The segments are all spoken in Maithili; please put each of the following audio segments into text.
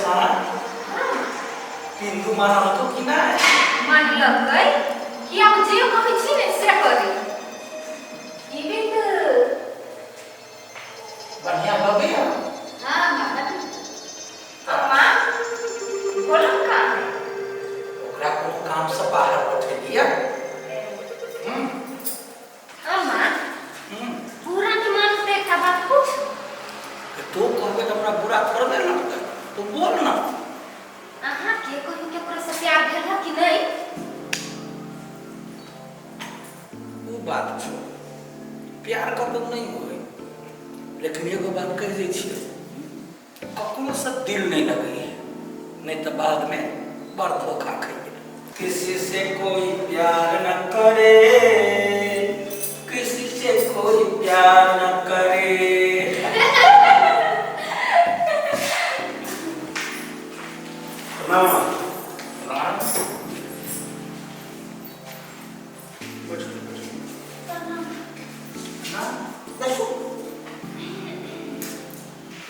रेशमा बिंदु मानलको कि नहि? मानलकै कि आब जे कहै छी ने से करी। ई बिंदु बढ़िया लगैया। हाँ हाँ। अम्मा, बोलम का है? ओकरा कोनो काम से बाहर पठेलियै। हम्म। अम्मा, बुरा नहीं मानते एकटा बात पूछ? तू कहबे तऽ हमरा बुरा थोड़बे लगतै, तू बोल ना। अहाँ के कहियो केकरो से प्यार भेल है कि नहीं? उ बात छौ, प्यार कतौ नहि होय, लेकिन एगो बात कहि दै छियै, ककरो से दिल नहीं लगैए, नहीं तो बाद में बड़ धोखा खाइए। किसी से कोई प्यार न करे, किसी से कोई प्यार न करे। प्रणाम। प्रणाम। बैठू, बैठू। ना, बैठू।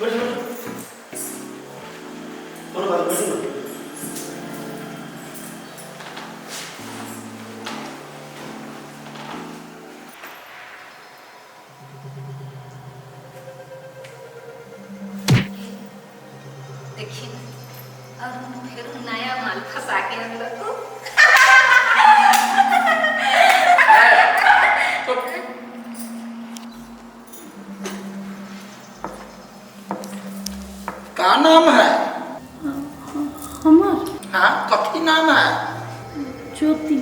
बैठू, बैठू। कोनो बात, बैठू ना। देखी ने, अरुण फेर नया माल फंसा के अनलक। का नाम है? हमर? हाँ, कथी नाम है? ज्योति।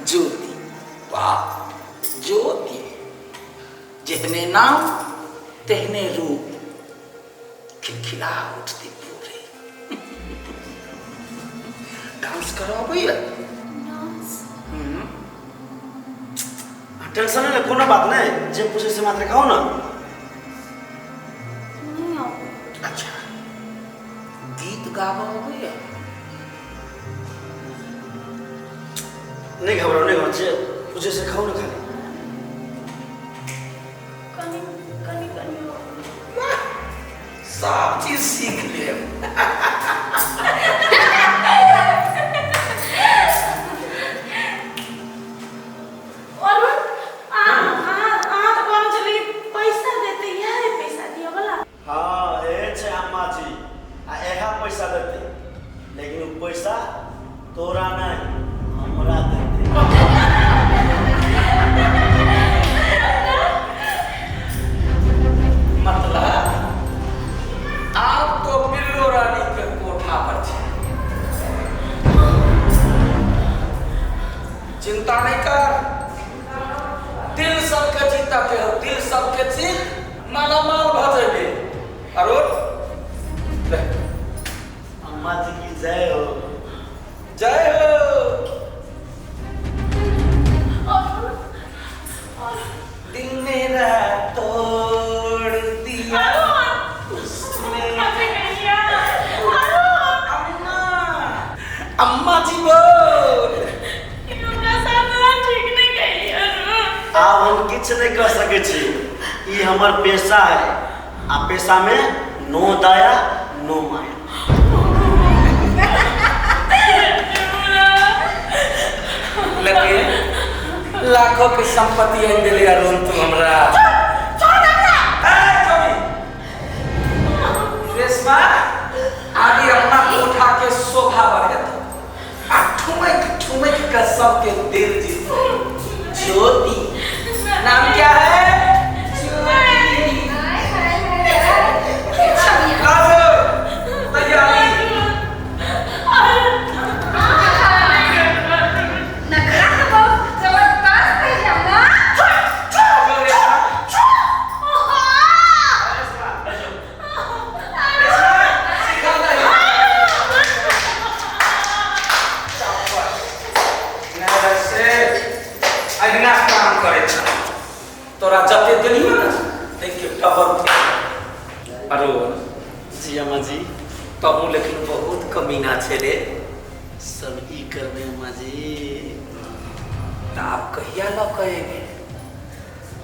ज्योति, वाह ज्योति, जेहने नाम तेहने रूप, खिलखिला उठती पूरे। डांस करऽ अबैया? डांस? हम्म। टेंशन नहीं ले, कोनो बात नहीं, जे पूछे से मात्र खाओ ना। नहीं आबै। अच्छा, गीत गाबऽ अबैया? नहीं घबराओ, नहीं घबराओ, जे पूछे से खाओ ना खाली। कनी कनी कनी। वाह, सब चीज सीख लेब। अरुण, आ आ अहाँ तऽ कहने छलियै कि पैसा देतै, इएह है पैसा दिअ वाला। हाँ, एहे छै अम्मा जी, आ एहा पैसा देतै, लेकिन उ पैसा तोरा नहीं, हमरा देतै। मतलब आब तो बिल्लो रानी के कोठा पर छै, चिंता नहीं कर, दिल सबके जीता के हो, दिल सबके जीत मालामाल भऽ जेबे। अरुण ले। अम्मा जी की जय हो। जय हो। दिल मेरा तोड़ दिया उसने। अम्मा, अम्मा जी बोल। आब हम किछु नहीं कर सकै छी, ई हमर पेशा है, आ पेशा में नो दया नो माया। लेकिन लाखों के संपत्ति आनि देले अरुण तू हमरा। ए, छोड़ी। रेशमा, आगे अपना कोठा के शोभा बढ़ेत आ ठुमक ठुमक के सबके दिल जीत। ज्योति नाम क्या है? ज्योति। लाजो, तैयारी। नखरा तऽ बहुत जबरदस्त है अम्मा। चलो रेशमा। रेशमा, सिखा दही। नहि से अहिना काम करै छ, तोरा जते देलियो ने ताहिके डबल। अरुण। जी अम्मा जी। तहूँ लेकिन बहुत कमीना छे रे। सब ई करबै अम्मा जी। तऽ आब कहिया लऽ कऽ एबै?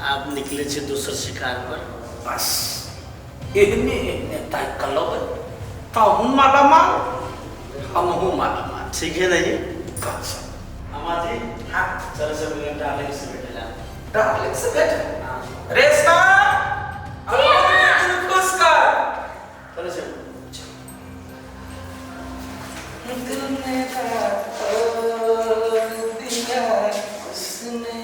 आब निकले छै दोसर शिकार पर। बस एहने एहने ताकि कऽ लबै, तहूँ मालामाल हमहूँ मालामाल। ठीक है नहीं अच्छा। अम्मा जी। हाँ। चलो सब डार्लिंग से बैठे ला। डार्लिंग से बैठ। रेशमा, दिल खुश कर। चलो सब। दिल मेरा तोड़ दिया उसने।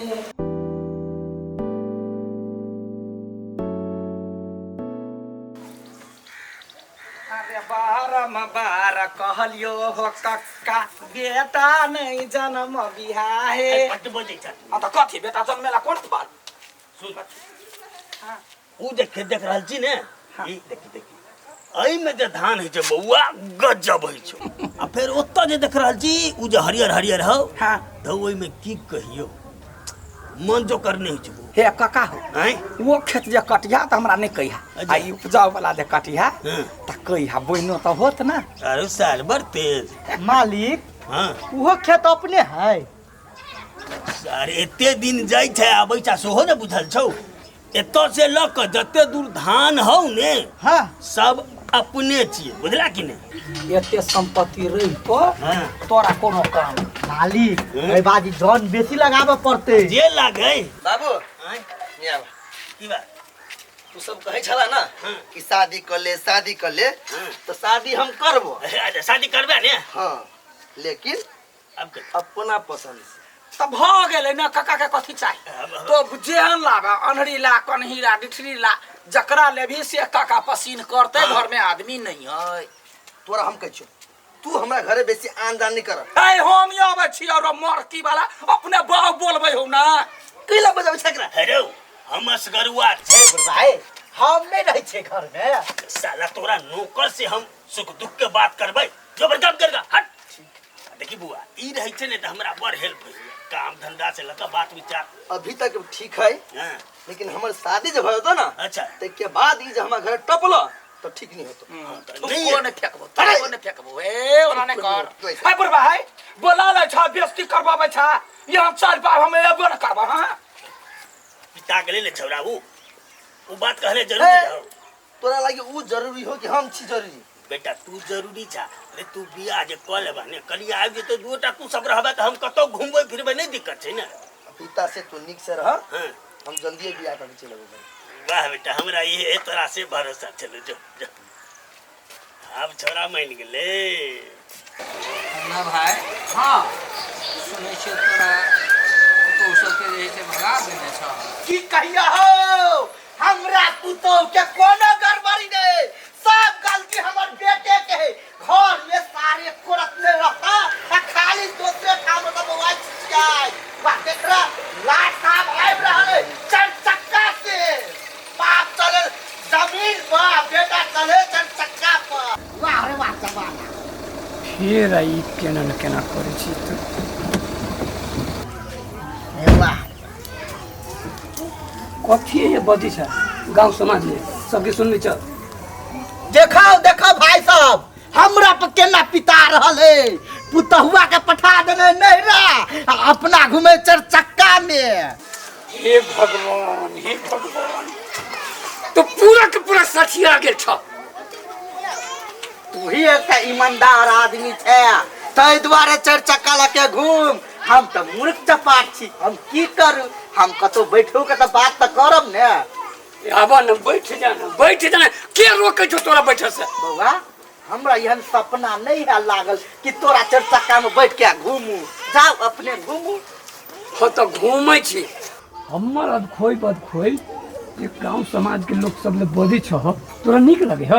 अरे बारम बार कहलियो हो कक्का, बेटा नहीं जन्म बिहाहे। बड्ड बजै छ। आ तऽ कथी बेटा जन्मेला कोन फल? सुन, ओ जे खेत देख रहल छी ने, ई देखी देखी, एहिमे जे धान होइ छै बौआ, गजब होइ छै। आ फेर ओतऽ जे देख रहल छी, ओ जे हरियर हरियर हौ, तऽ ओहिमे की कहियौ, मन जोकर नहि होइ छै बौआ। हे काका हो, आँय? वो खेत जे कटिहा तऽ हमरा नहि कहिहा, आ ई उपजाउ वाला जे कटिहा तऽ कहिहा, बहिनो तऽ होत ना। अरे साल बड़ तेज। मालिक, उहो खेत अपने है? अरे एते दिन जाइ छै आबै छै सेहो ने बुझल छौ। एतऽ से लऽ कऽ जते दूर धान हौ ने, सब अपने छियै, बुझला कि नहि? एते संपत्ति रहि कऽ तोरा कोनो काम? मालिक, एहि बाजी जन बेसी लगाबऽ पड़तै। जे लागै। बाबू। आँय? यहाँ आब। की बात? तू सब कहै छला ना कि शादी कर ले, शादी कर ले, तो शादी हम करबो। अच्छा, शादी करबे ने? हाँ, लेकिन अब कर। अपना पसंद से। तऽ भऽ गेलै ने, काका के कथी चाही? तो जेहन लाबे, अन्हरी ला, कन्ही ला, डिठरी ला, जकरा लेबही से काका पसीन करते। घर में आदमी नहीं है। तोरा हम कहै छियौ, तू हमरा घरे बेसी आन जान नहीं कर। ऐ हम अबै छी और मरकी वाला अपने बाप बोलबै हो ना। कैला बजाबै छै एकरा? हेरो, हम असगरुआ छी। हे भाई, हम नहीं रहै छियै घर में। साला तोरा नौकर से हम सुख दुख के बात करबै, जो बड़ काम करगा हट। देखी बुआ, ई रहै छै ने तऽ हमरा बड़ हेल्प होइए, काम धंधा से लऽ कऽ बात विचार। अभी तक ठीक है, लेकिन हमर शादी जब होतो ना, तै के बाद ई जे हमरा घर टपलो तो ठीक नहीं होतो। तऽ थुक्को नहीं। नहि फेकबो, थुक्को नहि फेकबो। ए ओना नहि कर। तू ऐसे। है बुढ़बा है, बोला ले छा, बेइज्जती करबाबै छा। यहाँ चल पा, हम एबो न करबो। हाँ, पिता गेलै ने छौड़ा, उ बात कहले जरूरी हौ। तोरा लागे उ जरूरी हो कि हम छी जरूरी? बेटा तू जरूरी छा। अरे तू बियाह जे कऽ लेबा ने, कलिया आबि जेतौ, दूटा तू सब रहबे तऽ हम कतौ घुमबै फिरबै, नहि दिक्कत छै ने? पिता से तू नीक से रह, हम जल्दी बियाह करके चलि अयबो घरे। वाह बेटा, हमरा ये तोरा से भरोसा छलो। जो जो, आब छौड़ा मानि गेलै। ना भाई। हाँ। सुनै छियै तोरा पुतहु सबके जे है से भगा देने छह। की कहिया हो, हमरा पुतोह के कोनो गड़बड़ी नहीं, सब गलती हमर बेटे के है। घर में सारे कोरत में रहता आ खाली दोसरे ठाम रहता बौआ छिछियाई। वाह देख रहा, लाट साहब आबि रहल है चार चक्का से। बाप चले जमीन पर, बेटा चले चार चक्का पर। वाह रे वाह जमाना। फेर ई केना ने केना करै छी तू। हे वाह। कथी ये बजै छै गांव समाज में, सबके सुनने चल। देखो देखो भाई साहब, हमरा पर केना पिता रहल है। पुतहुआ के पठा देने नैहरा आ अपना घूमे चार चक्का में। हे भगवान, हे भगवान, तो पूरा के पूरा सठिया गेल छ। तू ही एकटा ईमानदार आदमी छै, ताहि दुआरे चार चक्का लऽ के घूम। हम तऽ मूर्ख चपाट छी, हम की करू? हम कतौ बैठो के तऽ बात तऽ करब ने। आबा न, बैठ जाना, बैठ जाना, के रोकै छौ तोरा बैठे से? बौआ, हमरा एहन सपना नहीं है लागल कि तोरा चार चक्का में बैठ के घूमू। जाओ अपने घूमू। हाँ तऽ घूमै छी। हमर अधखोइ बदखोइ जे गांव समाज के लोग सब ले बजै छह, तोरा नीक लगे ह?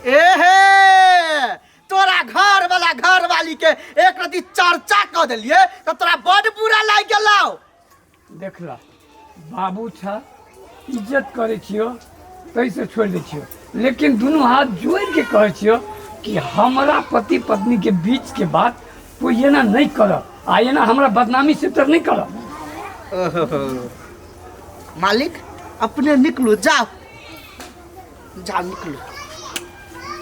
एहे, तोरा घर वाला घर वाली के एक रति चर्चा कऽ देलिए तऽ तोरा बड बुरा लागि गेलौ। देखला बाबू छा, इज्जत करै छियो तैसे छोड़ि दै छियो, लेकिन दुनू हाथ जोड़ि के कहै छियो कि हमरा पति पत्नी के बीच के बात कोई एना नहीं कर आ एना हमरा बदनामी से तर नहीं कर। मालिक, अपने निकलू, जाओ जाओ निकलू।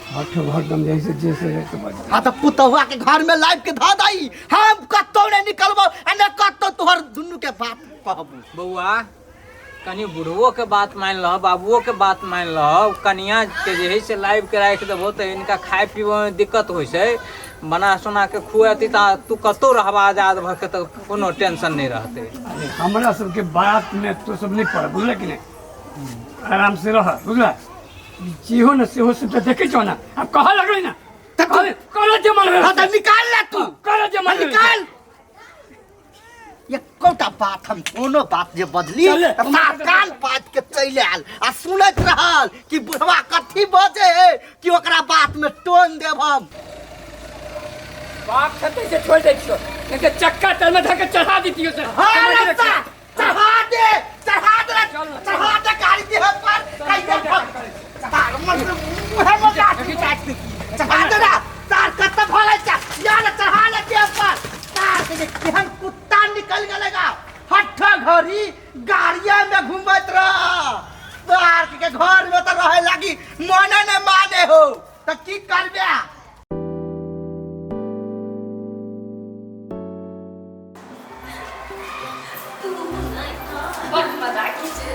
हठ हरदम जैसे जैसे जैसे बज। हाँ तऽ पुतहुआ के घर में लाइब के धऽ दही, हम कतौ नहीं निकलबो आ ने कतौ तोहर दुनू के बाप कहबो। बौआ, कनि बुढ़बो के बात मान लह, बाबुओ के बात मान लह। कनिया के जे है से लाइव के राखि देबो तऽ इनका खाय पीबे में दिक्कत होइ छै। बना सोना के खुएती तऽ तू कतौ रहबा आजाद भऽ के तऽ कोनो टेंशन नहीं रहते। अरे हमरा सबके बात में तो सब नहीं पड़, बुझल कि नहीं? आराम से रह, बुझल? जेहो न सेहो सब तऽ देखै छौ ना, आब कहऽ लगलै ना। कहल जे मन हाँ तऽ निकाल ले तू, कहल जे मन निकाल। एकोटा बात हम कोनो बात जे बजली चले, तऽ साफ कान पात के चलि आयल आ सुनैत रहल कि बुढ़वा कथी बजे है कि ओकरा बात में टोन देब हम। बाप छतै से छोड़ दै छियो, नहीं तऽ चक्का तर में धके चढ़ा दितियो से। हाँ, रस्ता, चढ़ा दे, चढ़ा दे, चढ़ा दे गाड़ी देह पर, कहीं तार मन मुँह में लाठी काट दी। चढ़ा दे ना, तार कत्ता भले जा, या ना चढ़ा ले देह पर। तार के जे केहन कुत्ता निकल गेलेगा, हट्ठा घड़ी गाड़िया में घूमत रह। तार के घर में तो रहे लागी मने न माने हो, तो की करबे? बड़ मजा खींचे।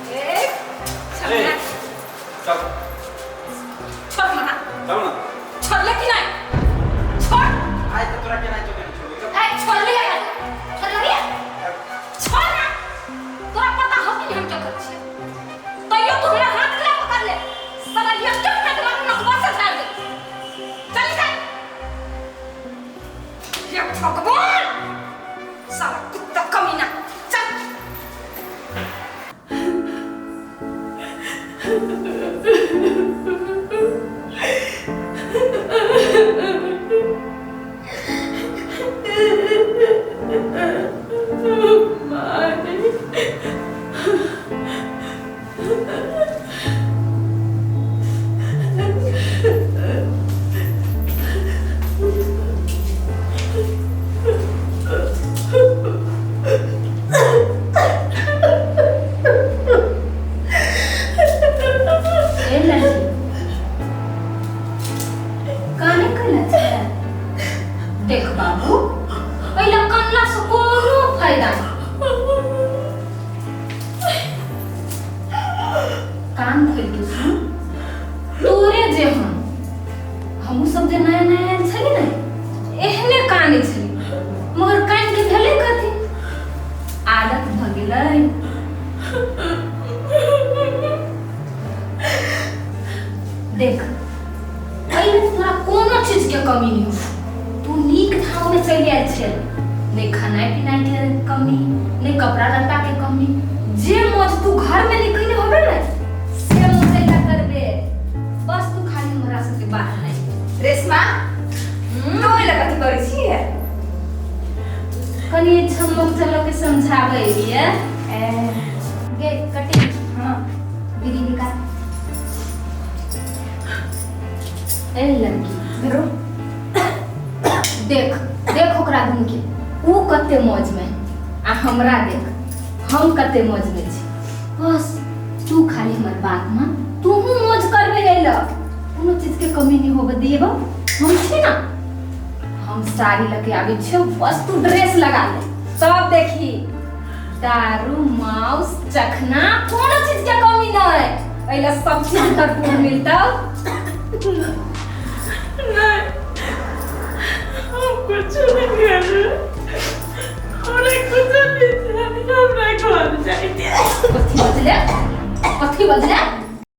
ए, ए, चल। छोड़ मना। चल ना। छोड़ ले कि नहीं? छोड़। आइ तऽ तोरा केना चोरी छोड़। ए, छोड़ ले यार। छोड़ ले। छोड़ ना। तोरा पता हो कि हम क्या करै छियै? तैयो तू हमरा हाथ केना पकड़ ले? साला ये क्यों हाथ मारू ना बस झाड़ दे। चल जा। ये भगवान! साला कुत्ता कमीना। चल। ए लड़की, काने कना छै? देख बाबू, एहि कनला से कोनो फायदा नहीं। कान खोल के सुन, तोरे जे हमहू सब जे नया नया आयल छली ने, एहने काने छली, मगर कान के भेलै कथी? आदत भऽ गेलै। देख, एहिमे तोरा कोनो चीज के कमी नहीं हो। तू नीक ठाव में चलि आयल छै, नहि खानाइ पिनाइ के कमी, नहि कपड़ा लत्ता के कमी। जे मौज तू घर में निकलने होबे ने, से मौज अइला करबे। बस तू खाली हमरा सबके बात नहीं। रेशमा, तू ओहि लए कथी करै छियै? कनी छमक चलो के समझाबै लिए। गे कटी, हाँ बीड़ी निकाल। ए लड़की, धरो। देख देख ओकरा घूम के ऊ कते मौज में आ हमरा देख हम कते मौज में छी। बस तू खाली हमर बात मान, तूहू मौज करबे अइला, कोनो चीज के कमी नहीं होबे दिएबो। हम छी ना, हम साड़ी लके आबै छियौ, बस तू ड्रेस लगा ले, सब देखी दारू मांस चखना कोनो चीज के कमी नहीं। अइला सब चीज भरपूर मिलतौ। नहीं, हम कुछ नहीं करबे, हमरा कुछ नहीं चाही, हमरा घर जाइके। कथी बजले? कथी बजले?